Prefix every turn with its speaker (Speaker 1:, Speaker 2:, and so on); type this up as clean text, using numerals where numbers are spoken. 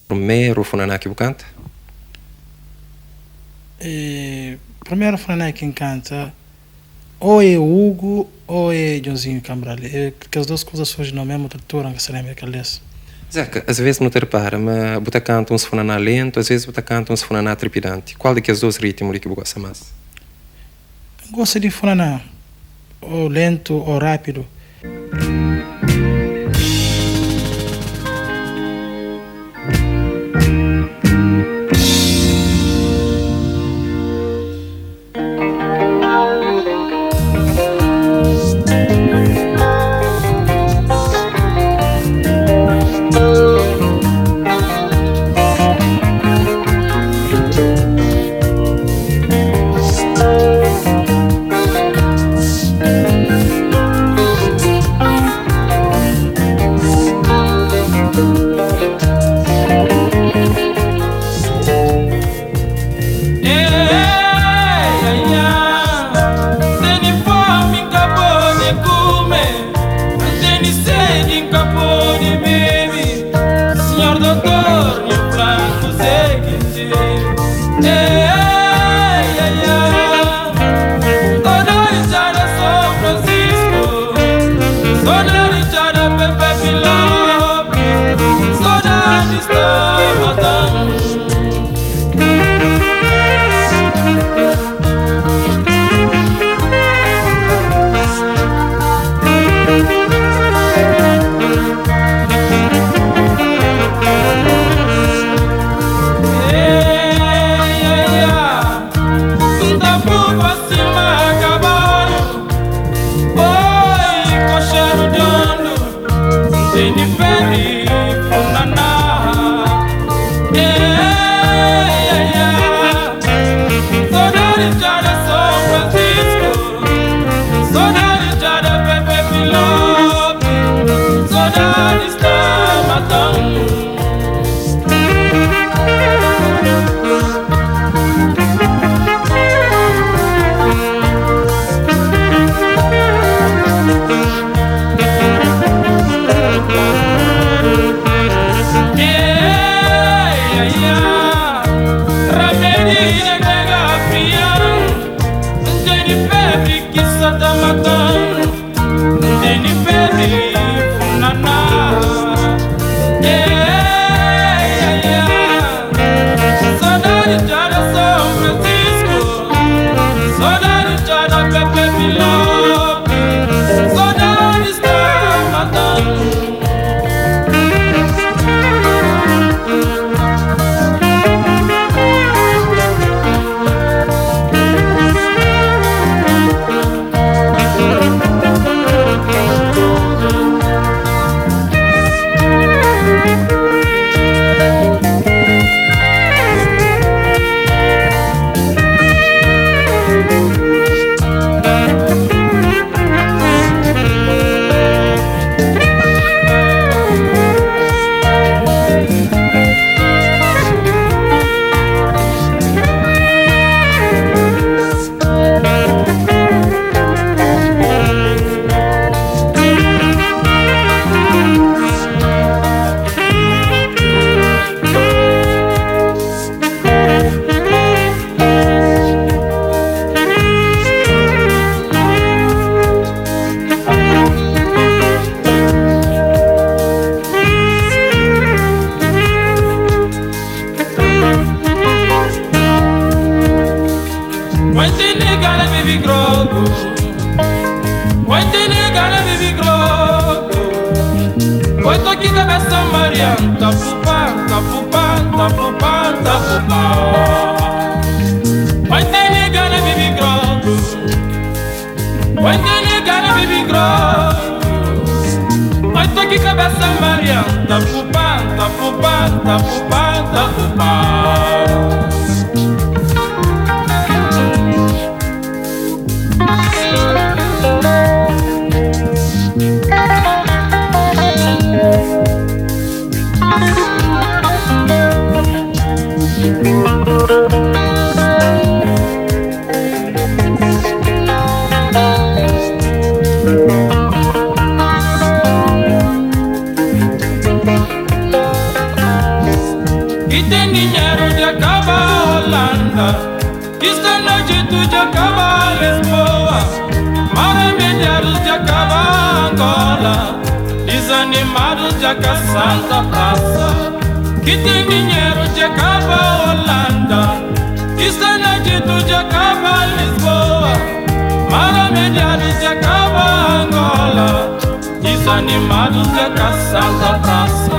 Speaker 1: Primeru funaná ki bu kanta?
Speaker 2: E primeru funaná ki N kanta o é Hugo o é Djonzinho Cambral. E kes dos kuza surji na mesmu altura, N ka sa lenbra kal des.
Speaker 1: Zeca, as ves nu ta repara ma bu ta kanta uns funaná lentu, as ves bu ta kanta uns funaná tripidanti. Kual di kes dos ritmu li ki bu gosta mas?
Speaker 2: N gosta di funaná o lentu o rápidu.
Speaker 3: Ki ten dinheru dja kaba Holanda, ki sta na Egito dja kaba Lisboa, Maramediadus dja kaba Angola, Desanimadus dja ka salta praça. Ki ten dinheru dja kaba Holanda, ki sta na Egito dja kaba Lisboa, Maramediadus dja kaba Angola, Desanimadus dja ka salta praça.